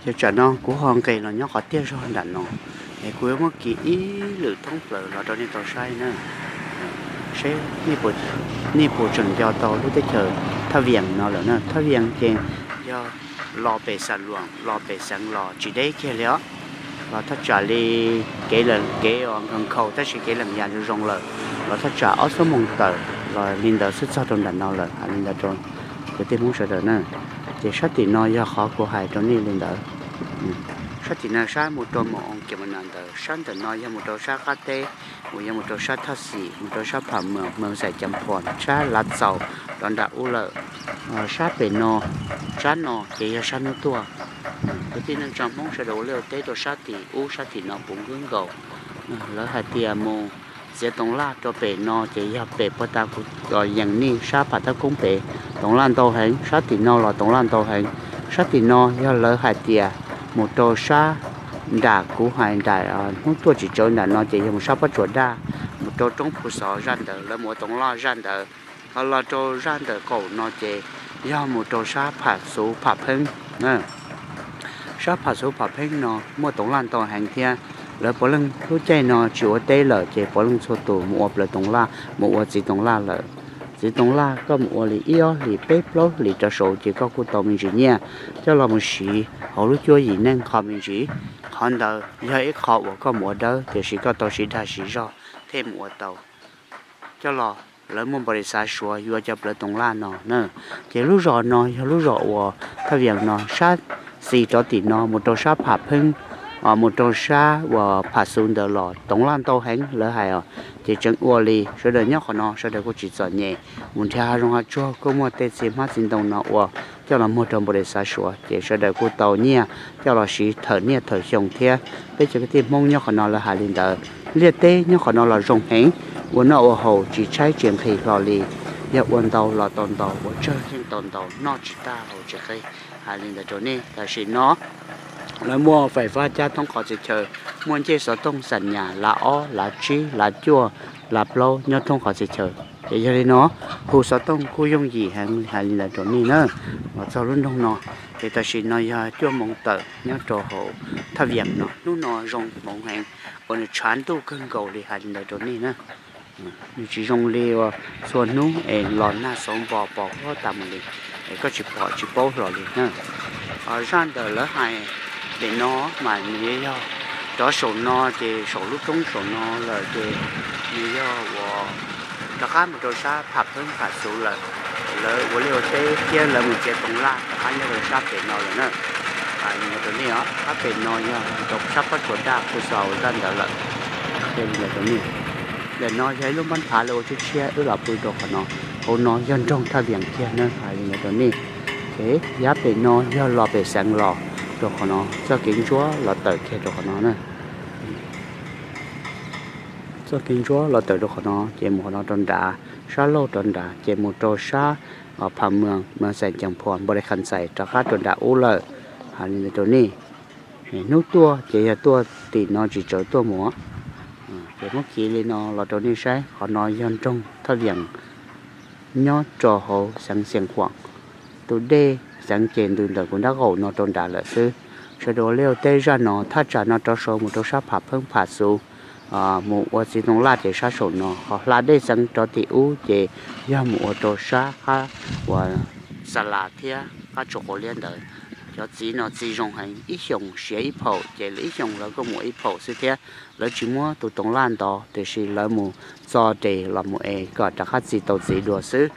Ces tsam no kuv ho nqes los nyob qhov tiaj zog nram no, es kuv yuav muab kiv ib lwm thoob plaws los rau nej tau saib na, seb nej puas tseem nco tau lub teb chaws Thaj Vias no lawm na. Thaj Vias ces yog los pem Xam Luam los pem xeev los tsis deb kiag li os, los thaj tsam li kev, kev uas nkhaus nkhaus tab sis kev lees yas zoo zoo lawm, los thaj tsam ob xuab moos tawm los li ntawd xwb txog rau nram no lawm, hais li ntawd rau kwv tij Hmoob sawv daws na. Ces sab tim no yog qhov kuv hais rau nej li ntawd. Sab tim no sab mus rau Moos Oos Kiam Mas Nas ntawd, sab ntawm no yog mus rau sab qab teb, uas yog mus rau sab Thaj Xim, mus rau sab Pham Mws, Mws Xais Cees Phuam, sab Lav Txaus, rov nram ub lawm. Sab pem no, sab no ces yog sab hnub tuaj. Kwv tij neej tsa Hmoob sawv daws ua liaj ua teb rau sab tim ub sab tim no puv nkaus nkaus. Lawv hais tias mus txiav toov laj rau pem no ces yog pem puag ta kuv yees nej sab Pham Thab Koob pem, toov laj ntau heev, sab tim no los toov laj ntau heev. Sab tim no yog lawv hais tias mus rau sab nram kuv hais nram hnub tuaj tsis tsawv nram no ces yog mus sab Pob Tsuas Daj, mus rau roob Phu Xov zaj ntawd lawv mus ua toov laj zaj ntawd. Ho los rau zaj ntawm qaum no ces yog mus rau sab Pham Xuv Pham Pheeb. Sab Pham Xuv Pham Pheeb no muaj toov laj ntau heev thiab. Lawv puav leej lub caij no tsis ua teb lawm ces puav leej txhua tus mus ua plawv toov laj, mus ua txiv toov laj lawm. Txiv toov laj koj mus ua li ib ob hlis peb plaub hlis rov saud ces koj kuj tau me ntsis nyiaj coj los mus siv hauv lub cuab yim neej qho me ntsis. Qhov ntawd yog ib qho uas koj mus ua dawb tiam sis koj tau siv dag siv zog thiaj mus ua tau. Coj los lawv muaj npaus lis xav Suav yuav cov plawv toov laj no na. Ces lub zos no yog lub zos uas Thaj Vias no sab xis rov tim no mus rau sab Pham Pheeb, mus rau sab uas Pham Xuv ntawd los toov laj ntau heev lawv hais os. Ces tseem ua li sawv daws nyob qhov no sawv daws kuj tsis txom nyem, mus nrhiav hav zoov hav tsuag kuj muaj tej txiv hmab txiv ntoo no ua coj los muag rau npaus lis xav Suav ces sawv daws kuj tau nyiaj coj los siv thawm niaj thawm xyoo thiab. Peb cov kwv tij Hmoob nyob qhov no lawv hais li ntawd. Liaj teb nyob qhov no los zoo heev, ua noj ua haus tsis tshaib tsis nqhis hlo li, yog ua ntau los tau ntau, ua tsawg yeej tau ntau, noj tsis tag haus tsis qheb. Hais li ntawd rau nej, tam sim no lawv muaj fais fab cab thoob qhov txhia chaw, muaj ncej xov tooj xam nyas lav ob lav tsib lav cuaj lav plaub nyob thoob qhov txhia chaw. Ces yog li no hu xov tooj kuj yooj yim heev, hais li ntawd rau nej na. Los txog lub nroog no, ces tam sim no yog cuaj moos tawm nyob rau hauv Thaj Vias no, hnub no zoo hmoov heev, uas nws tshav ntuj kawg nkaus li, hais li ntawd rau nej na. Nws tsis zoo li uas txhua hnub es los nag xauv npo pos huab tas mus li, es koj tsis pom tsis paub hlo li na. Zaj ntawm lawv hais pem no mas nws yuav yog rov saum no ces saum lub roob saum no lawm ces nws yog uas rov qab mus rau sab Pham Pheeb Pham Xuv lawm. Lawv ua liaj ua teb thiab lawv mus txiav toov laj rov qab nyob rau sab pem no lawm na. Hais li ntawd rau nej os, sab pem no yog mus rau sab Pob Tsuas Daj Phu Xaus zaj ntawd lawm. Ntawm no yog ib lub npab phav lawv ua tshiab tshiab wb los pw rau qhov no. Hauv no yog nroog Thaj Vias kiag na, hais li ntawd rau nej. Ces yav pem no yog los pem xeev los rau qhov no, txoj kev ntsuab los tawm kiag rau qhov no na. Txoj kev ntsuab los tawm rau qhov no ces mus qhov no rau nrad, sab laug rau nrad ces mus rau sab Pham Mws, Mws Xais Cees Phuam, Npaus Lis Khas Xais rov qab rau nrad ub lawm. Hais li ntawd rau nej, hnub tuaj ces yog tuaj tim no tsis tsawv tuaj mus. Ces muab kiv li no los rau nej saib, qhov no yog nroog Thaj Vias nyob rau hauv xeev Xeev Khuam. Tus dej xeev ces ntws ntawm kuv nrab qaum no rau nrad lawm xwb. Sawv daws ua liaj ua teb zaj no thaj tsam no rov saud mus rau sab Pham Pheeb Pham Xuv, mus ua txiv toov laj ces sab saum no, ho hla dej xeev rov tim ub ces yog mus ua rau sab qab uas Xa Las thiab qab tsuas quav liab ntawd. Cov txiv no txiv zoo heev, ib xyoos siav ib phaum ces lawv ib xyoos lawv kuj mus ib phaum xwb thiab. Lawv tsis muab tus toov laj ntov tiam sis lawv mus txo tes los mus es kom rov qab txi tau txiv dua xwb.